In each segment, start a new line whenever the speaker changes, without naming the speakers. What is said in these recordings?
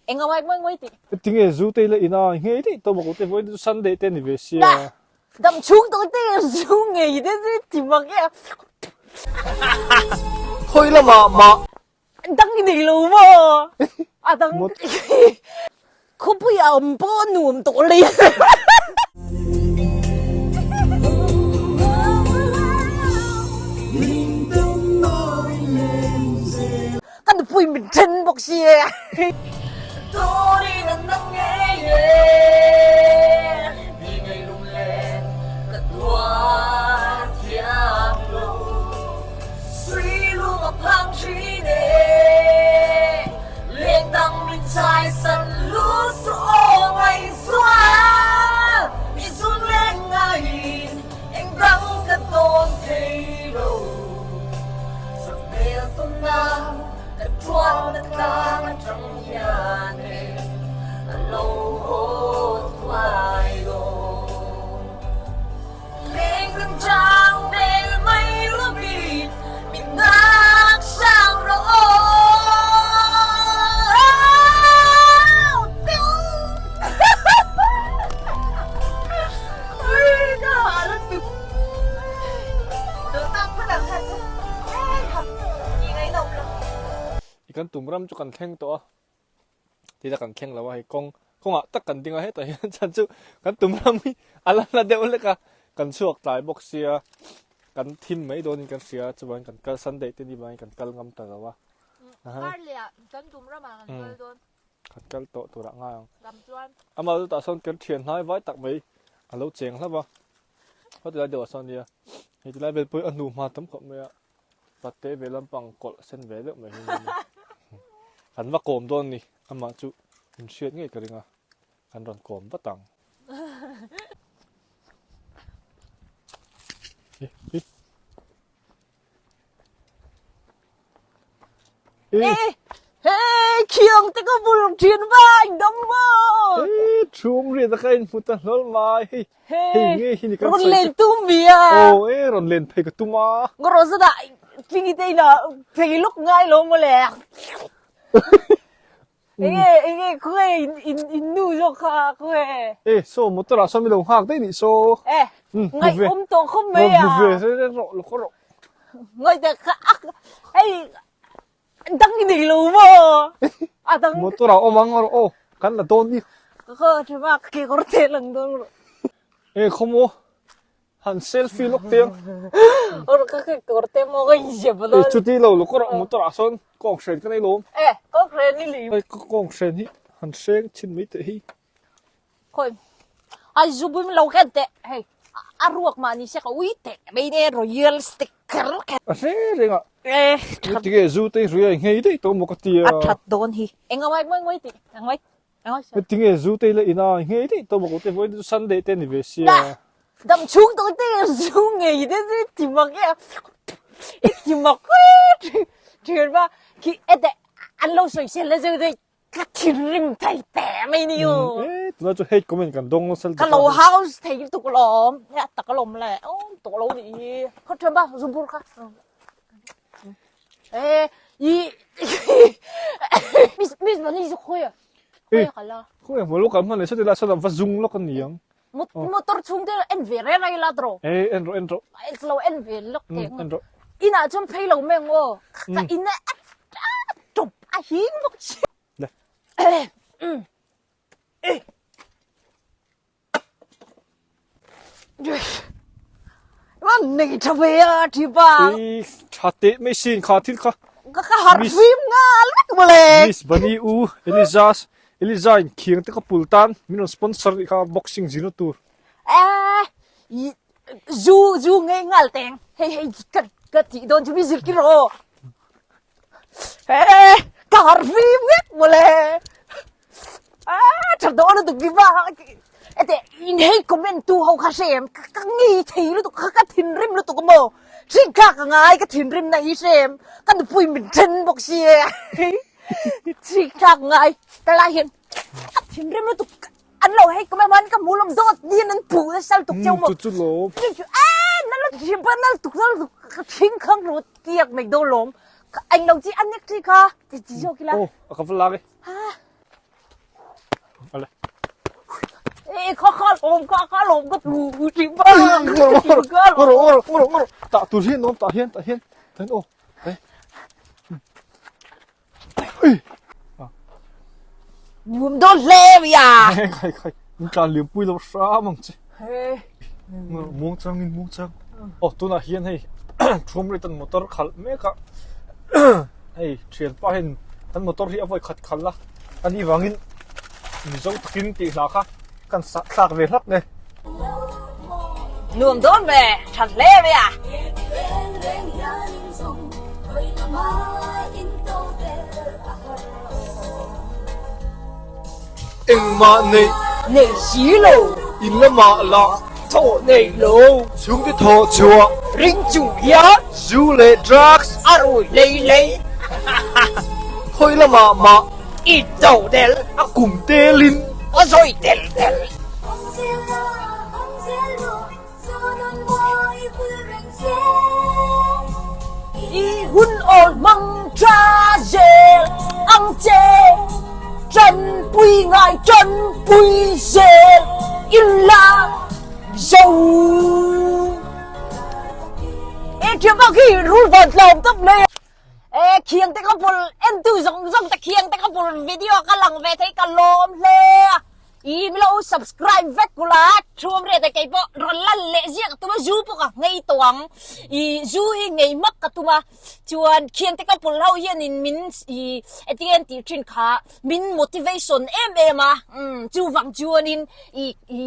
Eng a mai mai ti.
Tinge zu te ila ina ngei daih tawh maw te vawiin chu Sunday te ni ve sia.
Dam chhung tawh te zu ngei te chu ti mak e.
Khawi lamah mah.
Dang i nei lo maw? A dang khawpui a awm pawh a nuam tawh lei. Ka nupui min then bawk si e.
I kan tum ram chu kan thleng tawh a, tila kan thleng lo a hei kawng kawngah tak kan ding a hetah hian chan chu kan tum ram hi a la hla deuh hlek a, kan chhuak tlai bawk sia kan thim mai dawnin kan hria a chuan kan kal Sunday te ni vangin kan kal ngam ta lo a.
Kar leh ah kan tum ramah kan kal dawn.
Kan kal tawh turah ngai ang.
Ram chuan.
Amah chu tah sawn kan thian hnai vai tak mai a lo cheng hlauh a, heti lai deuhah sawn nia heti lai vel pawh hi a hnu hma tam khawp mai a. Pate ve lampang kawlh sen ve deuh mai hi a ni. Kan va kawm dawn ni, amah chu min hriat ngei ka ring a, kan rawn kawm vat ang.
Ê, hei khiang te ka bul thin vai dam maw.
Ê, chhum ri ta ka in hmu ta hlawl mai. Hei, hei nge hi ni kan
Ron len tum mi a.
Oh, e ron len phei ka tum a.
Ngoro zada tingi te ina phei luk ngai lo mo le. Enge enge khuai in in in nu zo kha khuai.
Ê, so motor ah sawn mi lo nghak daih nih so.
Ê, ngai um tawh khawp mai a.
Mu ve re ro lo khaw ro.
Ngai te kha ak hei dang i nei lo maw? A dang.
Motor ah awm ang rawh aw, kan la dawn ni.
Kha tha bak ke kawr te lang dawn rawh.
E khaw maw, han selfie lawk te ang.
Or ka ke kawr te maw ka inzep a dawn.
E chuti lo lo kawr motor ah sawn kawng hren ka nei lawm.
E kawng hren ni li.
Hei kawng hren hi han hreng chhin mai teh hi.
Khawi ai zu bum lo khen teh hei a ruak mah ni se ka ui teh mai ne royal sticker khen.
A hre reng a.
E
that. Tige zu te hrui a nghei daih tawh maw ka tia.
A that dawn hi. Eng a mai mai ti ang mai ang mai.
Tige zu te la ina nghei daih tawh maw ka tia vawiin chu Sunday te ni ve sia.
Na dam chhung tawh te zu ngei te chu ti mak e i ti mak thian ba khi ete an lo sawi sel la zeu daih. Ka thinrim thei teh mai ni u.
E tuna chu hate comment kan dawng nasa lutuk.
Ka lo house thei lutuk alawm. He a tak alawm le. Awm tawh lo nih hi. Khaw thiam ba zubur kha. E i miss miss mani chu khawi a. Khawi a kal a.
Khawi a hmu lo kan hman leh sawti la sawn va zung lawk a ni ang.
Motor chhung te en ve reng a ila tawh.
E en rawh en rawh.
Lo en ve lawk teh.
En rawh.
Inah chuan phei lo mai ang aw. Ka in a tawp a hing bawk si.
Le.
Wan nei tha ve a thi pa.
I tha teh mai sin kha thil kha.
Ka ka har fim ngal vek mawle.
Miss Bunny u Eliza Eliza in khiang te ka pul tan min rawn sponsor nih kha boxing zirna tur.
Eh zu zu ngei ngal teng hei hei ka ka tih dawn chu mi zir ki rawh. Eh ka har fim vek mawle. Ah tha dawn lutuk ki va ete in hei comment tu ho kha hre em ka ngei thei lutuk kha ka thinrim lutuk maw hring kha ka ngai ka thinrim na hi hre em ka nupui min then bawk si e hring thlak ngai ka lai hian a thinrim lutuk an lo hei comment man ka hmu lawm dawt din an phu nasa lutuk cheu maw
chu chu lawm
chu a na lutuk hi pa na lutuk na lutuk ka thing khang ru tiak mai dawn lawm eng lo chi an nek thi kha ti ti zawk ila
oh a ka va lak e
ha. E kha kha lawm kha kha lawm ka tu ti ba.
Ngoro ngoro ngoro ngoro tah tur hian awm tah hian tah hian tah hian aw.
Nuam dawn hle mai a.
Khai khai min tlan liam pui lo hram ang che. Muang chang in muang chang. Aw tunah hian hei thum rate an motor khalh mek a. Hei thianpa hian an motor hi a vawi khat khalh a. Ani vangin Mizo takin tih hla kha kan sah thlak ve hlak e.
Nuam dawn ve, tha hle mai a.
Engmah nei.
Nei si lo.
In lamah lah.
Thawh nei lo.
Chhungte thawh chhuah.
Ring chung hian.
Zu leh drugs.
A rui lei lei.
Khawi lamah mah.
I do del.
A kum telin.
A zawi tel tel. I hun awl hmang tha zel ang che, Tanpui ngai tanpui zel ila zo. E thiam bak hi rul van tlawm tawp mai. E khiang te ka bul en tu zawng zawng te khiang te ka bul video ka lang ve thei ka lawm hle a. I mi lo subscribe vek kula thuam riat e kei pawh rawn lan leh ziah ka tum a zu pawh ka nghei tawh ang i zu hi nghei hmak ka tum a chuan khiang te ka pul ho hian in min i engtin an tih thin kha min motivation em em a umm chuvang chuan in i i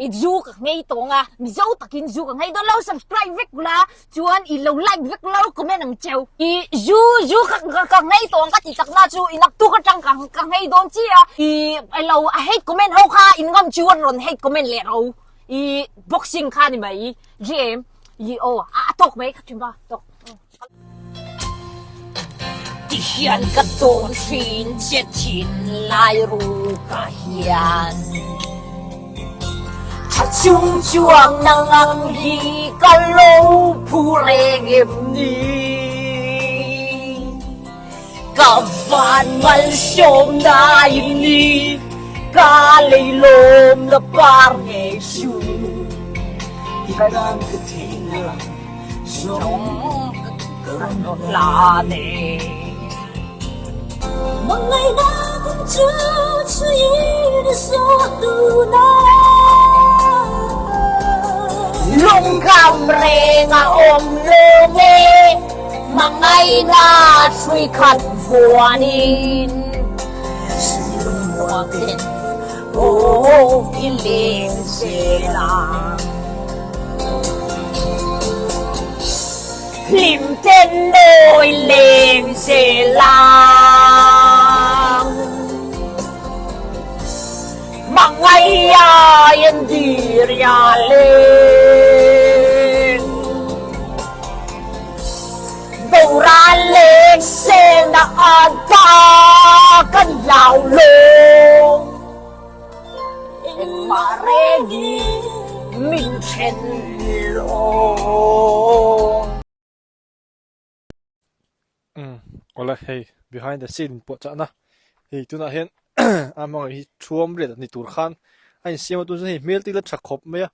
i zu ka nghei tawh ang a mizo takin zu ka nghei dawn lo subscribe vek kula Chuan i lo like vek lo comment ang cheu. I zu zu ka ka nghei tawh ang ka ti tak na chu i naktuk atang ka ka nghei dawn chi a. I lo a hate comment ho kha in ngam chu an rawn hate comment leh ro. I boxing kha ni mai GM i aw a tawk mai ka thin ba tawk. Ti hian ka tawn hrin che thin lai ru ka hian. Tha chung chuang nang ang hi ka lo phu reng em ni? Ka van malsawm na in ni, ka leilawm na par ngei su. Ti kan ka theihna zawng ka rawn la ne. Lungkham reng a awm lo nge Mangaina hrui khat vuanin Lungmuang ten aw i leng zel ang. Hlim ten nawi leng zel ang. Mangaia in diria leng. Boral leng sel na an ta kan hlau lo. Engmah rengin min then lo.
Umm awle hei behind the scene in puahchahna hei tunah hian a hmangaih hi thuam riat a ni tur khan a insiam a tun chuan hei hmel te ila tha khawp mai a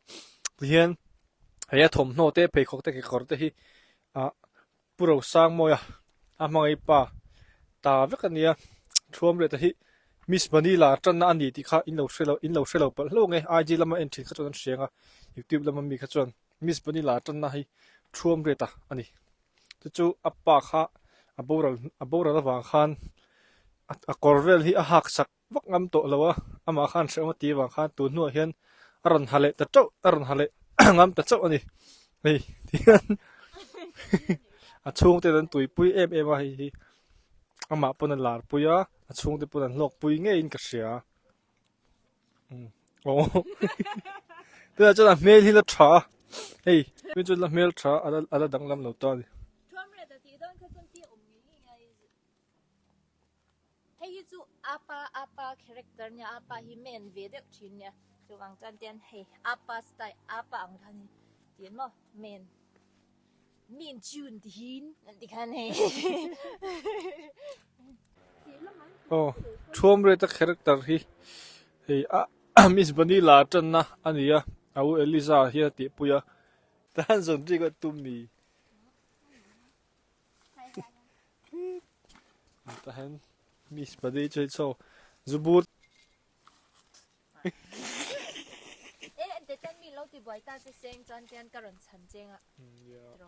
tihian hei a thawmhnaw te pheikhawk te kekawr te hi ah Pu Rosangmawia a hmangaih pa ta vek a nia thuam riat a hi Miss Manila tanna a ni tih kha in lo hre lo in lo hre lo palh hlauh ang e IG lama en thin kha chuan an hriang a YouTube lama mi kha chuan Miss Manila tanna hi thuam riat a a ni. Chu chu a pa kha a boral a boral avang khan a kawr vel hi a hak sak vak ngam tawh lo a, amah khan hrehawm a tih avang khan tun hnuah hian a rawn ha leh ta chauh a rawn ha leh ngam ta chauh a ni. Hei tihian a chhungte an tuipui em em a hei hi amah pawn a lar pui a a chhungte pawn an hlawk pui ngeiin ka hria. Aw tunah chuan a hmel hi la tha a hei chu la hmel tha a la a la danglam lo ta a ni.
Hei hi chu apa apa character nia apa hi men ve deuh thin nia chuvang chuan tian hei apa style apa ang khan hi ti an maw men min chun ti hin an ti khan hei.
Aw thuam rate a character hi hei a. Miss Bunny lar tanna a ni a, a u Eliza hian a tihpui a, tan zawn rik a tum ni. Tah hian Miss Bunny chu hei chho zu bur.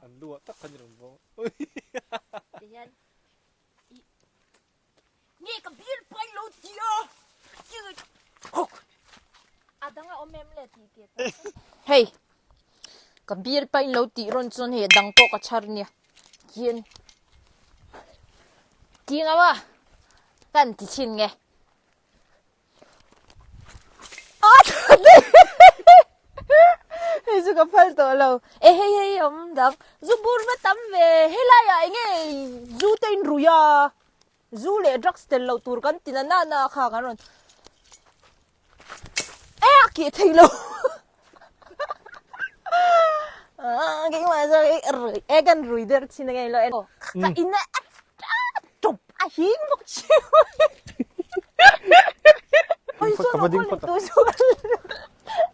An lu ah tak khan i rawn vawng a.
Nge ka bial pai lo ti a A dang a awm em le tih ke ta. Hei ka bial pai lo tih rawn chuan hei a dang pawh ka chhar nia hian ti ngam a kan ti chhin nge. Hei chu ka phal tawh lo. E hei hei awm dang. Zu bur va tam ve. Helai ah enge zu te in rui a. Zu leh drugs tel loh tur kan ti na na na kha kan rawn e a keh thei lo. Keimah zawk hi rui e kan rui der thin ange lo en. Ka in a tawp a hing bawk chiu.
Ka va ding phawt a.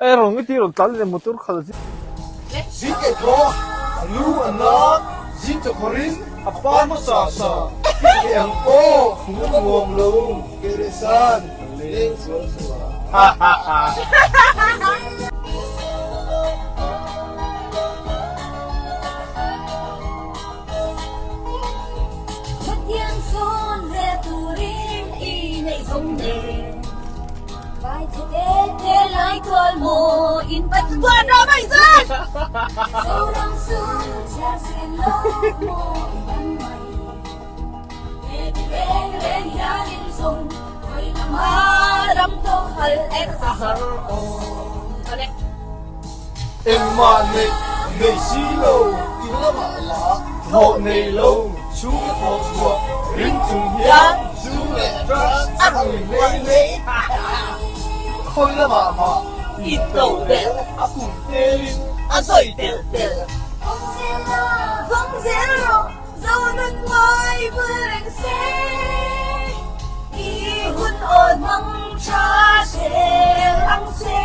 E rawn nge ti rawn tlan leh motor khalh zing.
Zing ke thaw a lu a na, zing chawkhawrin a pa hmasa sa ti ke ang aw hmu a nuam lo ke leh san an leng sual sual.
Pathian sawn ve turin i neih zawng nen Vai che te te lai tual maw in
Pathuan ram ai zan!
Zoram sum chhiar sen lo maw i dam mai He ti reng reng hian in zawng Hawi lama
ram to hal ek a har aw Ole.
Engmah neih nei si lo i lamah lah thawh nei lo chhung a thawh chhuah ring chung hian zu leh drugs a rui hlei hlei khawi lamah mah i to del a kum telin a sawi tel tel.
Vawng zel la, vawng zel rawh, zo nun ngawi bul reng se, i hun awn hmang tha zel ang che.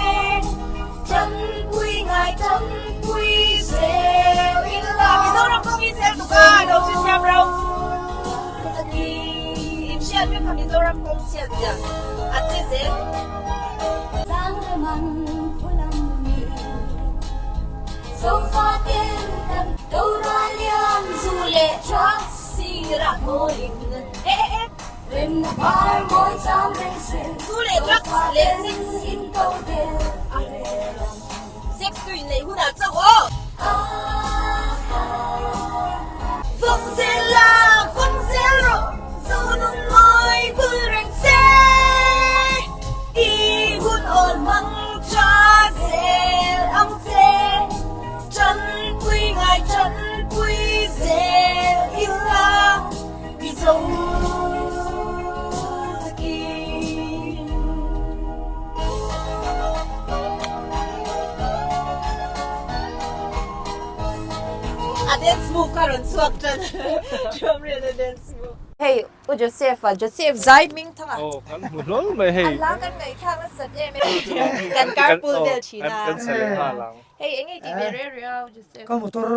Tanpui ngai tanpui zel ila.
Mizoram kawng hi sel tuk a lo hre thiam ro. In hriat vek kha Mizoram kawng chhiat zia a che zel.
Tlangraman phulam mi Zofa ten kan Dora lian zu leh truck sirah hawin Remna par mawi chang reng se
Zu leh drugs leh sex
in to del a rel ang.
Sex chu in neih hunah chauh aw. Vawng zel la, vawng zel rawh, zo nung mawi bul reng se.
I hun awl hmang tha zel ang che, tanpui ngai tanpui zel ila. Mizo takin.
A dance move kha rawn chhuak tan Ṭhuamrian a dance move. Hei U Joseph a Joseph zai hming thang a.
Aw kan hmu hlawl mai hei.
A hla kan ngaihthlak nasat em em kan carpool vel thin a.
Kan sa leh nghal ang.
Hei enge tih ve reu reu Joseph.
Ka motor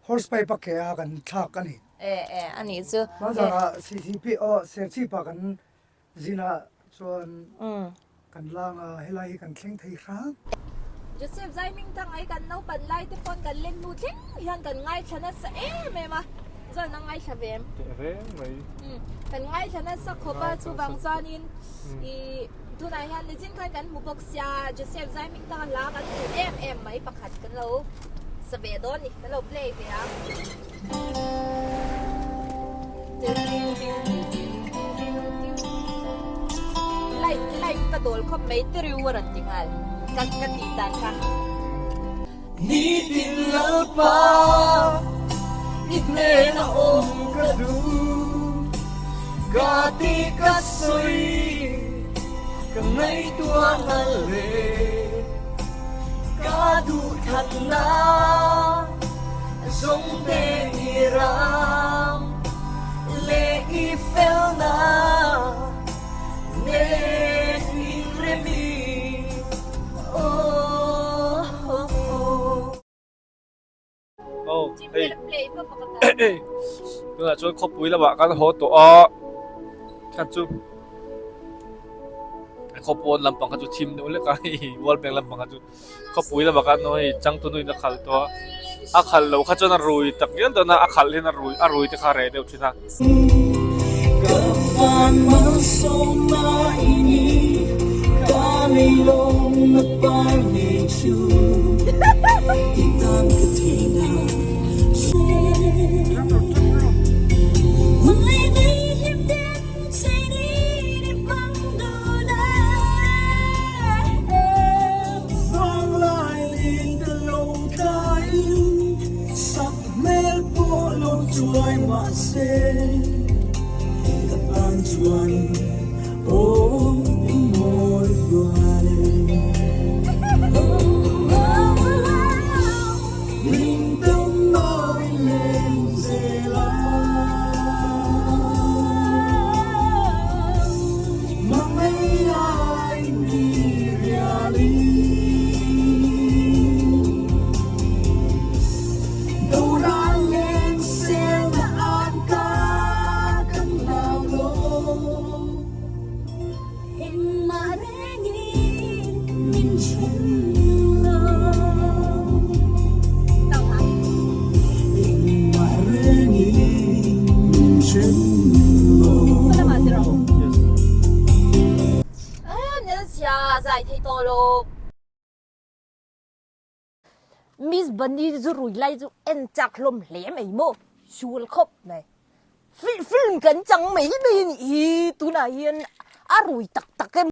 horse pipe a ke a kan thlak a ni.
E e a nih chu.
Hmanzangah CCP aw Serchhip-ah kan zinah chuan kan lang a, helai hi kan thleng thei hrang.
Joseph Zaimingthang ai kan naupan lai te pawn kan len hnu thleng hian kan ngaithla nasa em em a, chuan a ngaithla ve em?
Teh reng mai.
Kan ngaithla nasa khawp a, chuvang chuanin i tunah hian nichin khan kan hmu bawk sia Joseph Zaimingthanga hla kan hmuh em em mai pakhat kan lo sa ve dawn ni, kan lo play ve a. Light light ka dawl khawp mai te riu a rawn ti nghal ka ka tih dan kha.
Nitin Lalpa i hnena awm ka duh ka ti ka sawi ka ngaihtuah nal le ka duh thatna. Zawngte i ram leh i felna nen inremi.
Hei tunah chuan khawpui lamah kan haw tawh a khan chu khawpawn lampang kha chu thim deuh hlek a hei world bank lampang kha chu khawpui lamah khan hei changtunuin a khalh tawh a a khalh loh kha chuan a rui tak ngial dawn a a khalh hian a rui a rui te kha a reh deuh thin a.
Miss Bunny zu rui lai chu en chak hlawm hle mai maw? Sual khawp mai. Film kan chang mai mai a nih hi tunah hian a rui tak tak em.